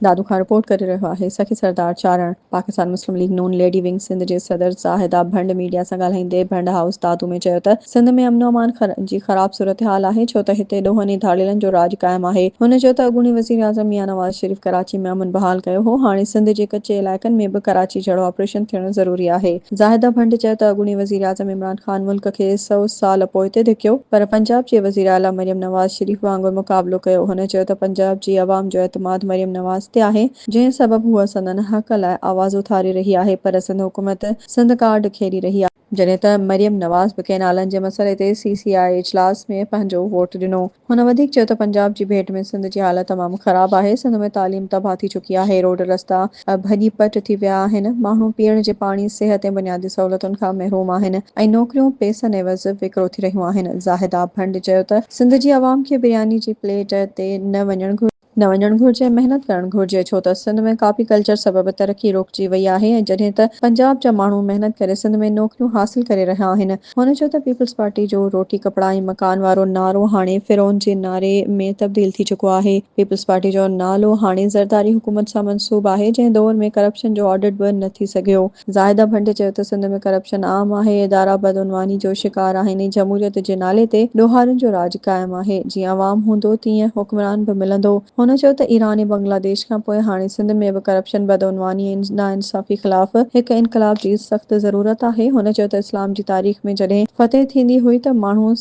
دادو کان رپورٽ ڪري رهيو آهي سخي سردار چارڻ. پاڪستان مسلم ليگ نون ليڊي ونگ سنڌ جي صدر زاهده ڀنڊ ميڊيا سان ڳالهائيندي ڀنڊ هائوس دادو ۾ چيو ته سنڌ ۾ امن و امان جي خراب صورتحال آهي ڇو ته هتي ڏوهن ۽ ڌاڙيلن جو راڄ قائم آهي. هن چيو ته اڳوڻي وزيراعظم ميان نواز شريف ڪراچي ۾ امن بحال ڪيو هو هاڻي سنڌ جي ڪچي علائقن ۾ به ڪراچي جهڙو آپريشن ٿيڻ ضروري آهي. زاهده ڀنڊ چيو ته اڳوڻي وزيراعظم عمران خان ملڪ کي سئو سال پوئتي ڌڪيو پر پنجاب جي وزيراعليٰ مريم نواز شريف وانگر مقابلو ڪيو. هن چيو ته پنجاب جي عوام جو اعتماد مريم نواز تي آهي جنهن سبب هوء سندن حق لاء آواز اٿاري رهي آهي پر سنڌ حڪومت سنڌ ڪارڊ کيڏي رهي آهي. جڏهن ته مريم نواز به ڪئنالن جي مسئلي تي سي سي آء اجلاس ۾ پنهنجو ووٽ ڏنو. هن وڌيڪ چيو ته پنجاب جي ڀيٽ ۾ سنڌ جي حالت تمام خراب آهي، سنڌ ۾ تعليم تباهه ٿي چڪي آهي، روڊ رستا ڀڄي پٽ ٿي ويا آهن، ماڻهو پيئڻ جي پاڻي، صحت ۽ بنيادي سهولتن کان محروم آهن ۽ نوڪريون پئسن عيوض وڪرو ٿي رهيون آهن. زاهده ڀنڊ چيو ته سنڌ جي عوام کي برياني جي پليٽ تي نه وڃڻ گهرجي. نه وڃڻ گهرجي ۽ محنت ڪرڻ گهرجي ڇو ته سنڌ ۾ ڪاپي ڪلچر سبب ترقي روڪجي وئي آهي ۽ جڏهن ته پنجاب جا ماڻهو محنت ڪري سنڌ ۾ نوڪريون حاصل ڪري رهيا آهن. هن چيو ته پيپلز پارٽي جو روٽي ڪپڙا ۽ مڪان وارو نعرو هاڻي فرعون جي نعري ۾ تبديل ٿي چڪو آهي. پيپلز پارٽي جو نالو هاڻي زرداري حڪومت سان منسوب آهي جنهن دور ۾ ڪرپشن جو آڊٽ به نه ٿي سگهيو. زاهده ڀنڊ چيو ته سنڌ ۾ ڪرپشن عام آهي، ادارا بدعنواني جو شڪار آهن ۽ جمهوريت جي نالي تي ڏوهارين جو راڄ قائم آهي، جيئن عوام هوندو تيئن حڪمران به ملندو. هن چيو ته ايران ۽ بنگلاديش کانپوء هاڻي سنڌ ۾ به ڪرپشن، بدعنواني ۽ ناانصافي خلاف هڪ انقلاب جي سخت ضرورت آهي. هن چيو ته اسلام جي تاريخ ۾ جڏهن فتح ٿيندي هئي ته ماڻهو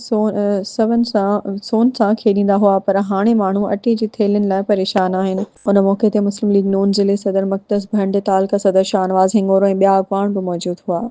سون سان کيڏيندا هئا پر هاڻي ماڻهو اٽي جي ٿيلهين لاء پريشان آهن. ان موقعي تي مسلم ليگ نون ضلعي صدر مقدس ڀنڊ، تعلقه صدر شاهنواز هنڱورو ۽ ٻيا اڳواڻ به موجود هئا.